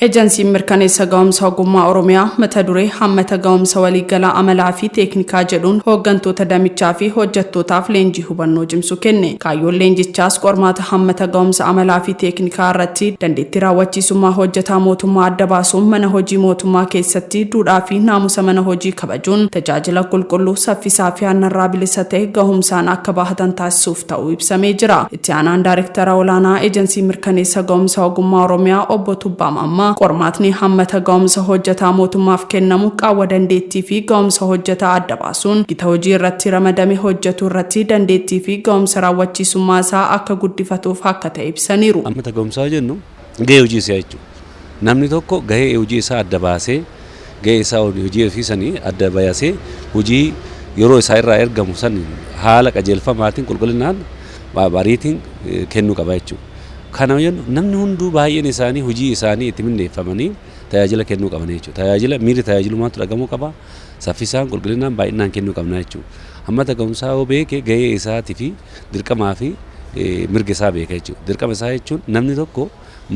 Ejansiin mirkaneessa ga'umsa ogummaa Oromiyaa mata duree hammata ga'umsa waliigalaa amalaa fi teeknikaa jedhuun hooggantoota damichaa fi hojjettootaaf leenjii hubannoo cimsu kenne. Kaayyoon leenjichaas qormaata hammata ga'umsa amalaa fi teeknikaa irratti dandeettii raawwachiisummaa hojjetaa mootummaa adda baasuun mana hojii mootummaa keessatti duudhaa fi naamusa mana hojii kabajuun tajaajila qulqulluu, saffisaa fi hannarraa bilisa ta'e gahumsaan akka bahatan taasisuuf ta'uu ibsamee jira. Itti aanaan Daayirektara Olaanaa Ejensii Mirkaneessa Ga'umsa Ogummaa Oromiyaa Obbo Tubbaa Maammaa qormaatni hammata ga'umsa hojjetaa mootummaaf kennamu qaawwa dandeettii fi ga'umsa hojjetaa adda baasuun gita hojii irratti ramadame hojjetu irratti dandeettii fi ga'umsa raawwachiisummaa isaa akka guddifatuuf akka ta'e ibsaniiru. Hammata ga'umsaa jennu gahee hojii isaa jechuudha. Namni tokko gahee hojii isaa adda baasee, gahee isaa hojii ofii sanii adda baasee, hojii yeroo isaa irraa ergamu san haala qajeelfamaatiin, qulqullinaan, bariitiin kennuu qaba jechuudha. Kana jennu namni hunduu baay'een isaanii hojii isaanii itti mindeeffamanii tajaajila kennuu qaban jechuudha. Tajaajila miirri tajaajilummaatu dhagamuu qaba. Saffisaan, qulqullinaan, baay'inaan kennuu qabna jechuudha. Hammata ga'umsaa yoo beeke, gahee isaatii fi dirqamaa fi mirga isaa beeka jechuudha. Dirqama isaa jechuun namni tokko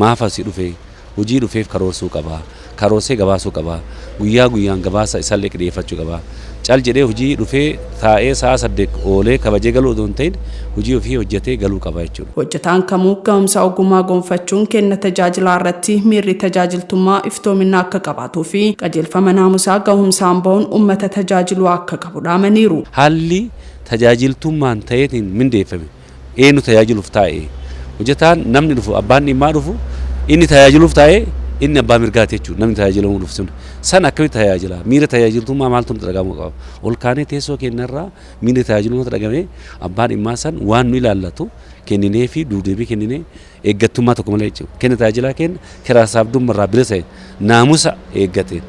maaf asii dhufe, hojii dhufeef karoorsuu qaba. Karoorsee gabaasuu qaba. Guyyaa guyyaan gabaasa isaallee dhiyeeffachuu qaba. Cal jedhee hojii dhufee taa'ee sa'a 8 oolee kabajee galuu odoo hin ta'in, hojii ofii hojjetee galuu qaba jechuudha. Hojjetaan kamuu ga'umsa ogummaa gonfachuun kenna tajaajilaa irratti miirri tajaajiltummaa iftoomina akka qabaatuu fi qajeelfama naamusaa gahumsaan bahuun uummata tajaajiluu akka qabu dhaamaniiru. Haalli tajaajiltummaan ta'eetiin mindeeffame eenyu tajaajiluuf taa'e, hojjetaan namni dhufu, abbaan dhimmaa dhufu, inni tajaajiluuf taa'e, inni abbaa mirgaati jechuudha. Namni tajaajilamuu dhufu sun san akkamitti tajaajila, miira tajaajiltummaa maaltu nutti dhagahamuu qaba? Ol kaanee teessoo keenyarraa miirri tajaajilummaatu dhagamee, abbaan dhimmaa san waan nu ilaallatu kenninee fi duubdeebii kenninee, eeggattummaa tokko malee jechuudha. Kenna tajaajilaa kenna kiraa saabdummarraa bilisa naamusa eeggateen,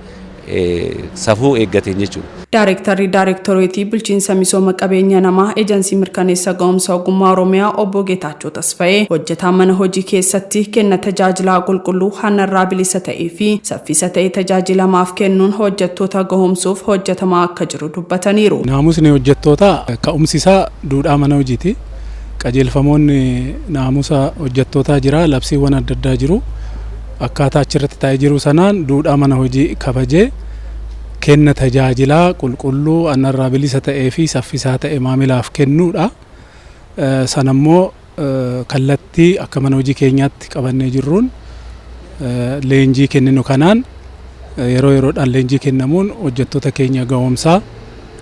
safuu eeggateen jechuudha. Daarektarri Daarektoreetii Bulchiinsa Misooma Qabeenya Namaa Ejansii Mirkaneessa Ga'umsa Ogummaa Oromiyaa Obbo Geetaachoo Tasfayee hojjetaan mana hojii keessatti kenna tajaajilaa qulqulluu, hannarraa bilisa ta'ee fi saffisa ta'e tajaajilamaaf kennuun hojjettoota gahumsuuf hojjetamaa akka jiru dubbataniiru. Naamusni hojjettootaa ka'umsi isaa duudhaa mana hojiiti. Qajeelfamoonni naamusa hojjettootaa jira, labsiiwwan adda addaa jiru. Akkaataa achirratti taa'ee jiru sanaan duudhaa mana hojii kabajee kenna tajaajilaa qulqulluu, hannarraa bilisa ta'ee fi saffisaa ta'e maamilaaf kennuudha. Sanammoo kallattii akka mana hojii keenyaatti qabannee jirruun, leenjii kenninu kanaan, yeroo yeroodhaan leenjii kennamuun hojjettoota keenya ga'oomsaa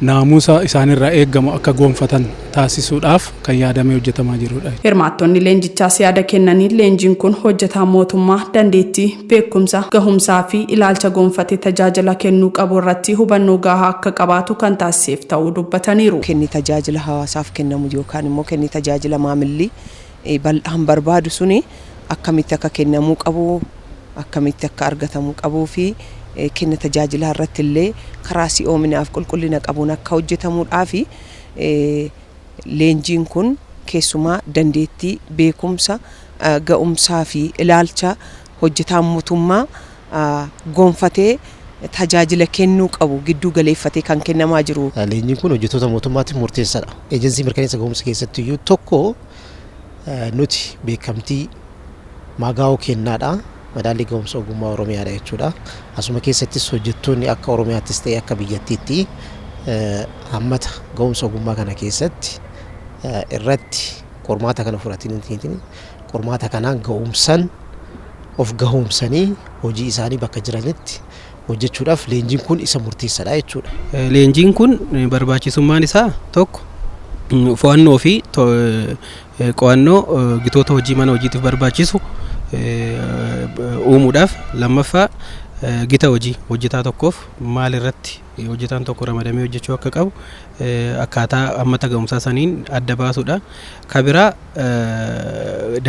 naamusa isaanirraa eeggamu akka gonfatan taasisuudhaaf kan yaadamee hojjetamaa jirudha. Hirmaattonni leenjichaas yaada kennaniin, leenjiin kun hojjetaa mootummaa dandeettii, beekumsa, gahumsaa fi ilaalcha gonfate tajaajila kennuu qabu irratti hubannoo gahaa akka qabaatu kan taasiseef ta'uu dubbataniiru. Kenni tajaajila hawaasaaf kennamu yookaan immoo kenni tajaajila maamilli bal'aan barbaadu suni akkamitti akka kennamuu qabu, akkamitti akka argatamuu qabuu fi kenna tajaajilaa irratti illee karaa si'oominaaf qulqullina qabuun akka hojjetamuudhaa fi leenjiin kun keessumaa dandeettii, beekumsa, ga'umsaa fi ilaalcha hojjetaan mootummaa gonfatee tajaajila kennuu qabu gidduu galeeffatee kan kennamaa jiru. Leenjiin kun hojjettoota mootummaatiif murteessaadha. Eejensii mirkaneessa ga'umsa keessatti iyyuu tokko nuti beekamtii maagaa'oo kennaadha. Madaallii ga'umsa ogummaa Oromiyaadha jechuudha. Asuma keessattis hojjettoonni akka Oromiyaattis ta'e akka biyyattiitti hammata ga'umsa ogummaa kana keessatti irratti qormaata kana fudhatanii, qormaata kanaan ga'umsan of gahoomsanii hojii isaanii bakka jiranitti hojjechuudhaaf leenjiin kun isa murteessaadha jechuudha. Leenjiin kun barbaachisummaan isaa tokko, fo'annoo fi qo'annoo gitoota hojii mana hojiitiif barbaachisu uumuudhaaf, lammaffaa gita hojii hojjetaa tokkoof maal irratti hojjetaan tokko ramadamee hojjechuu akka qabu akkaataa hammata ga'umsaa saniin adda baasuudha. Kabiraa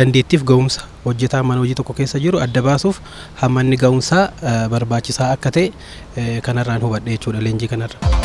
dandeettiif ga'umsa hojjetaa mana hojii tokko keessa jiru adda baasuuf hammanni ga'umsaa barbaachisaa akka ta'e kanarraan hubadhe jechuudha leenjii kanarra.